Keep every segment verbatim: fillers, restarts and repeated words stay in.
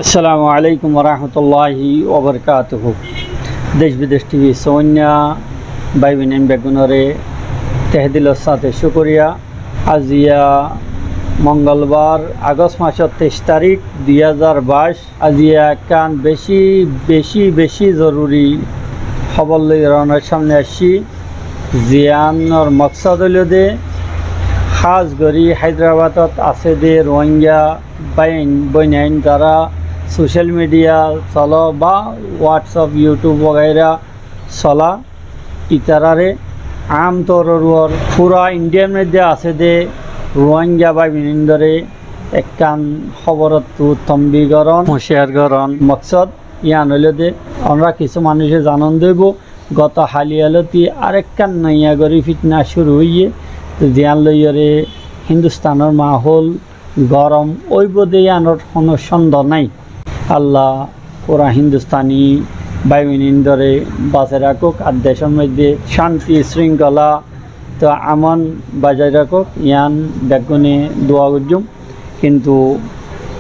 Assalamu alaikum warahmatulláhi wabarakátuhu. Dec bidec T V sóinna bái boin beggúnore tehe dilor sáte cúkuriya. Aziya mongolbar, Agost masor teic tarík, dui házar baic. Aziya ekkán beci, beci, beci zoruri hóbor loi onorar sámne aiccí. Ziyánor moksód óilde, hás gorí Háidrabadot asé de Ruáingga báiyain, bóinain, tará social media soló ba WhatsApp, YouTube wagaira solá, itaráre aam touror uore fura Indiyar moidde asé de Ruáingga bái boinindóre ekkán hóborottú tonbih gorón, hucíyar gorón. Moksód yián óilde, onora kissú manúice zanon de óibo, goto háliya lóti arekkán noya gorí fitna cúru óiye, ziyán loiyóre Hindustánor mahól gorom óibo de yiánor honó cóndo nái. Allah fura Hindustani bái boinindóre basai rakók, ar decór moidde cánti, sringkóla, to amon bajai rakók, yián beggúne dua goijjum. Kintu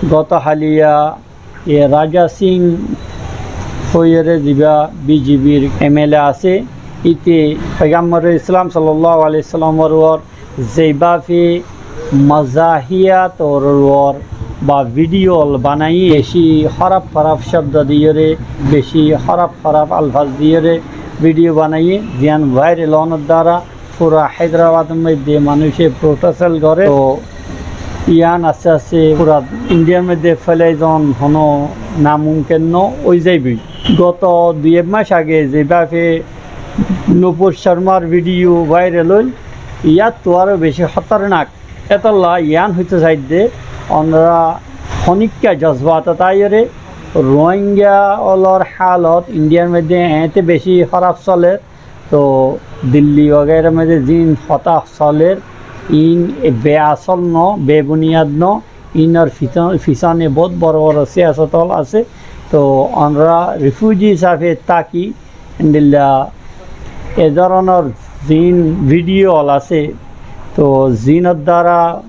goto háliya e Raja Sing hoiyóre ziba B J P r M L A asé, íte Foigambore Islam sallallahu alaihi wasallamor uore zeibáfe mazahiya touror uore ba video banaiyé, beci hóraf hóraf cóbdo diyóre, beci hóraf hóraf alfaz diyóre video banaiyé, ziyán viral ónor duara fura Háidrabador moidde manúice protest goré. To yián asté asté fura Indiyar moidde félai zon honó namumkin no ói zaiboi. Goto dui ek mac age zeibáfe Nupur Sharmar video viral óil, yáttu aró beci hótornak. Etolla yián hoito saidde, onora honikka jozbatot aiyóre, Ruáingga ólor hálot Indiyar moidde eéñte beci hóraf solér, to Dilli wagaira moidde ziín hotá solér, iín beasól no, bebuniyad no, iínor fito-, fisóne bout boro boro siyasot ól asé. To onora refugee hísafe táki, endilla e dóronor ziín video ól asé, to ziínor duara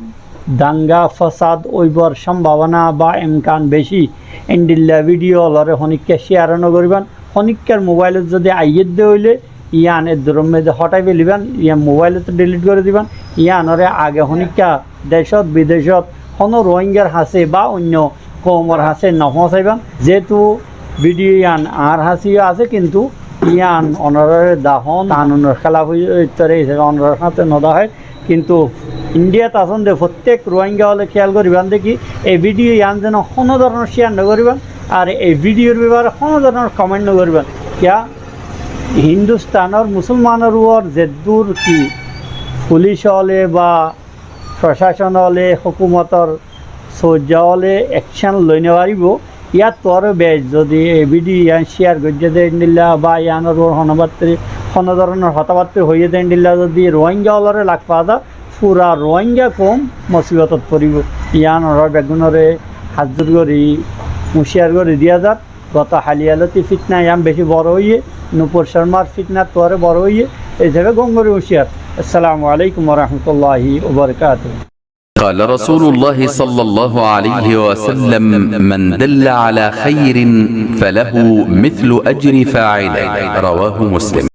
danga fosad óibar sombabona ba emkan beci. Endilla video ólore honikka share no goriban. Honikkar mobailot zodi aiyé de óile, yián eddurór moidde hótai feliban, yián mobailot delete gori diban. Yiánore age honikka decót bidecót honó Ruáinggar hañsé ba oinno koumor hañsé no foóñsaiban. Zehetu video yián añár hañsé yó asé, kintu yián onoráre dahón kanunor hélaf ói-, óitoré hísabe onorar háñte no daháir. Kintu Indiyat asón de fottek Ruáingga óle kéyal goriban de ki, e video yián zeno honó dóronor share no goriban, ar e videor befare honó dóronor comment no goriban. Kiyá Hindustánor musolmanor uore zeddur ki fulic óle ba procacon óle, hókumotor soujja óle action loi no faribo, yáttu aró bec zodi e video yián share goijjé de endilla ba yiánor uore honó battiri, honó dóronor hotábattiri hoiyé de endilla zodi Ruáingga ólore lag fa za, fura Ruáingga koum mosibotot foribo. Yián onora beggúnore hát zor gori hucíyar gori diya zar. Goto háliya lóti fitna yián beci boro óiye, Nupur Sharmar fitnattu aró boro óiye, ei hísabe gom gori hucíyar. Assalamu alaikum warahmatulláhi wabarakátuhu. قال رسول الله صلى الله عليه وسلم: من دل على خير فله مثل أجر فاعله. رواه مسلم.